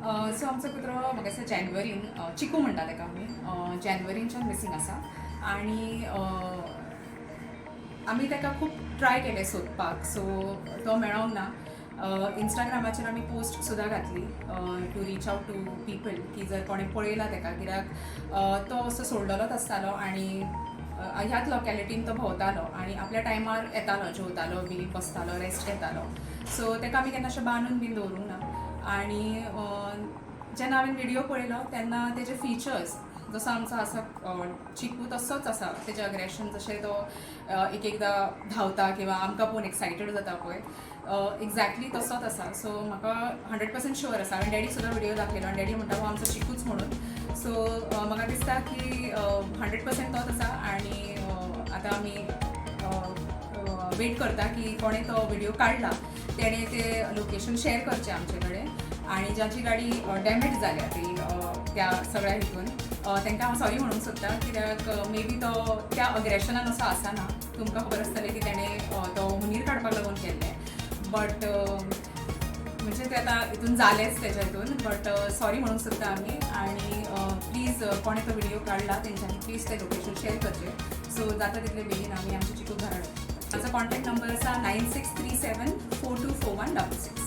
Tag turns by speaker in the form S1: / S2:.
S1: So आमचो कुत्रो म्हाका दिसता जानेवारीन, चिकू म्हणटा ताका आमी, जानेवारीनच्यान मिसींग आसा आनी आमी ताका खूब ट्राय केलें सोदपाक, सो तो मेळोंक ना. इंस्टाग्रामाचेर आमी पोस्ट सुद्दां घातली to reach out to people की जर कोणें पळयला ताका, कित्याक तो असो सोडलेलोच आसतालो आनी ह्याच लोकेलिटीन तो भोंवतालो आनी आपल्या टायमार येतालो, जेवतालो बी, बसतालो, रेस्ट घेतालो. सो ताका आमी केन्ना अशें बांदून बीन दवरूंक ना. आनी जेन्ना हांवें व्हिडियो पळयलो तेन्ना तेजे फिचर्स जसो आमचो आसा चिकू तसोच आसा. तेजें अग्रेशन जशें तो एक एकदां धांवता किंवा आमकां पळोवन एक्सायटेड जाता पळय, एक्झॅक्टली तसोच आसा. सो म्हाका 100% शुअर आसा. हांवें डॅडीक सुद्दां व्हिडियो दाखयलो आनी डॅडी म्हणटा हो आमचो चिकूच म्हणून. सो म्हाका दिसता की 100% तोच आसा आनी आतां आमी वेट करता की कोणें तो व्हिडियो काडला तेणें ते लोकेशन शेअर करचें आमचे कडेन. आनी जांची गाडी डॅमेज जाल्या ती त्या सगळ्या हितून, तांकां हांव सॉरी म्हणूंक सोदता, कित्याक मे बी तो त्या अग्रेशनान असो आसना. तुमकां खबर आसतलें की तेणें तो हुनीर काडपाक लागून केल्लें, बट म्हणजे ते आतां हितून जालेंच तेज्या हितून. बट सॉरी म्हणूंक सोदता आमी आनी प्लीज कोणें तो व्हिडियो काडला तेंच्यांनी प्लीज तें लोकेशन शेअर करचें, सो जाता तितले बेगीन आमी आमचे चिकूक घरा हाडूंक. म्हाजो कॉन्टॅक्ट नंबर आसा 9637424166.